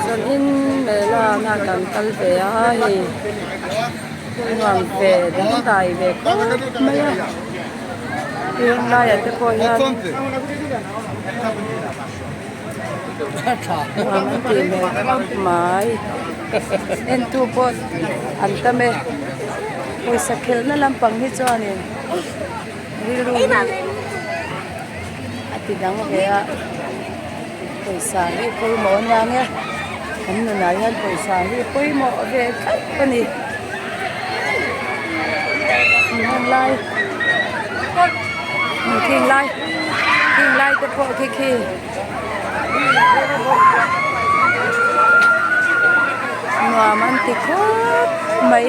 Zanin mela na kan kal ve a hei nuam ve dangdai ve khawp mai a heng laiah te pawh hian nuam an tih hmel khawp mai entu pawh an tam e pawisa khelhna lampang hi chuanin rilru hi a ti dang ve a pawisa hi pawimawh a nia nge kan nunah hian pawisa hi pawimawh ve tlat a ni heng lai khing lai khing lai te pawh khi khi nuam an ti khawp mai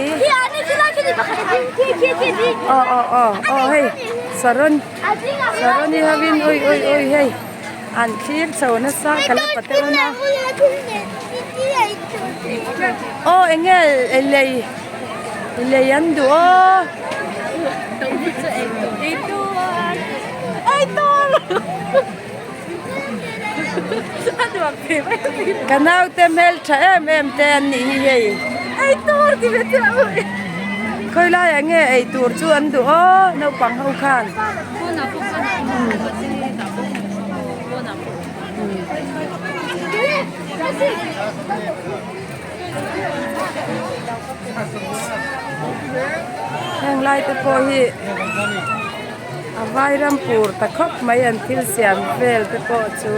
aw aw aw aw hei saron saron hi ho in ui ui ui hei an thlir chho nasa ka la pa te awm a aw eng nge lei lei an duh aw Ka naute hmeltha em em te an nih hi hei khawi laiah nge ei tur chu an duh aw naupang ho khan heng lai te pawh hi. A vai ram pur ta khawp mai an thil siam vel te pawh chu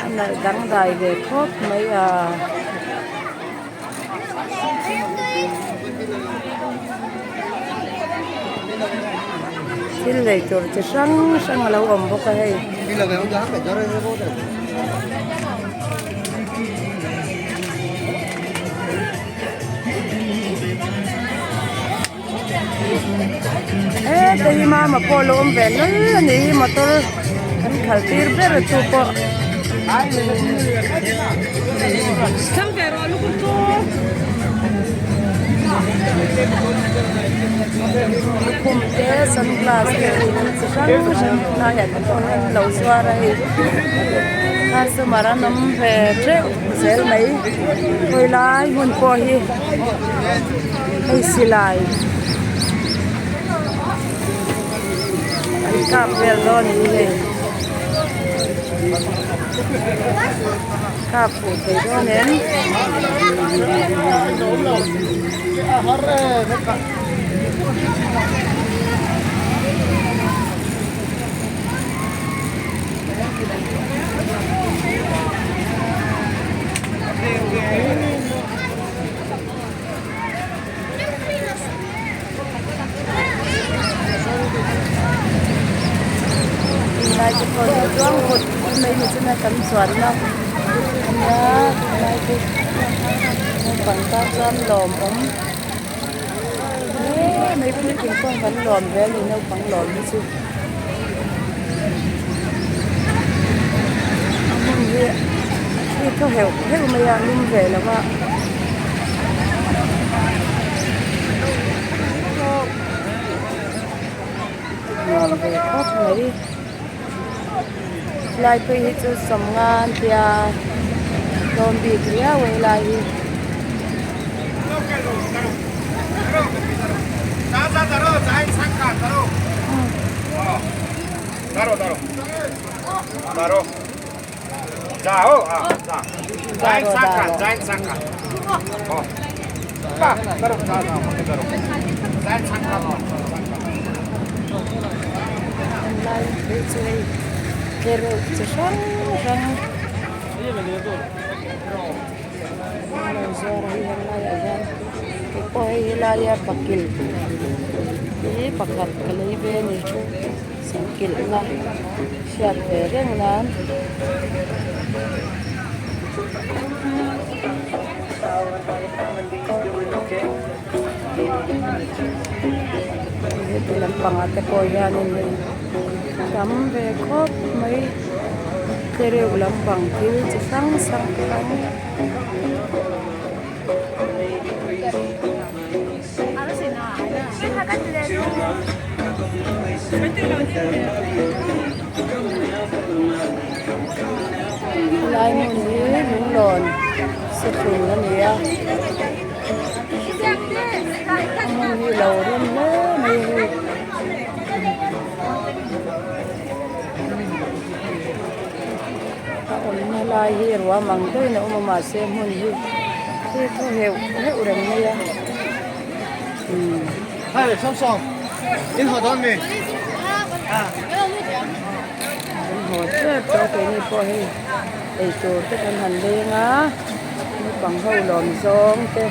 a nalh dangdai ve khawp mai a. Thil lei tur chi hrang hrang a lo awm bawk a hei. Heta hi mama pawh lo awm ve lal a ni hi motor kan khalh tir ber chu pawh. Lukhum te sunglass te chi hrang hrang laiah te pawh hian an lo zuar a hei. Customer an awm ve teuh zel mai khawi lai hmun pawh hi hei silai an kap vel dawn a ni hei kap fuh thei dawn em. Lai te pawh hi chuang kawt mai ni chuna kan chuanna ania lai te naupang tan chuan lawmawm hle mai puitling pawh kan lawm ve a ni naupang lawm hi chu. A hmun hi a thaw heuh heuh mai a lum ve lo a nuam ve khawp mai helai phei hi chu sawmnga an tia tlawm bik riau a helai hi. Helai phei chu hei tlereuh chi hrang hrang an lo zuar a hei helaiah hian keipawh hei helaia bakilh hi pakhat ka lei ve a ni sangkilhna hriat ve reng nan. Heti lampangah te pawh hianin hei tam ve khawp mai tlereuh lampang thil chi hrang hrang hrang. Helai hmun hi lunglawn sethlun a ni a a hmun hi lo rem hle mai a hei. A awmna lai hi ruam ang deuhin a awm a mahse hmun hi hi thaw heuh heuh reng mai a umm. Kan haw tep tawh a keini pawh hei eitur te kan han leng a naupang ho lawm zawng te.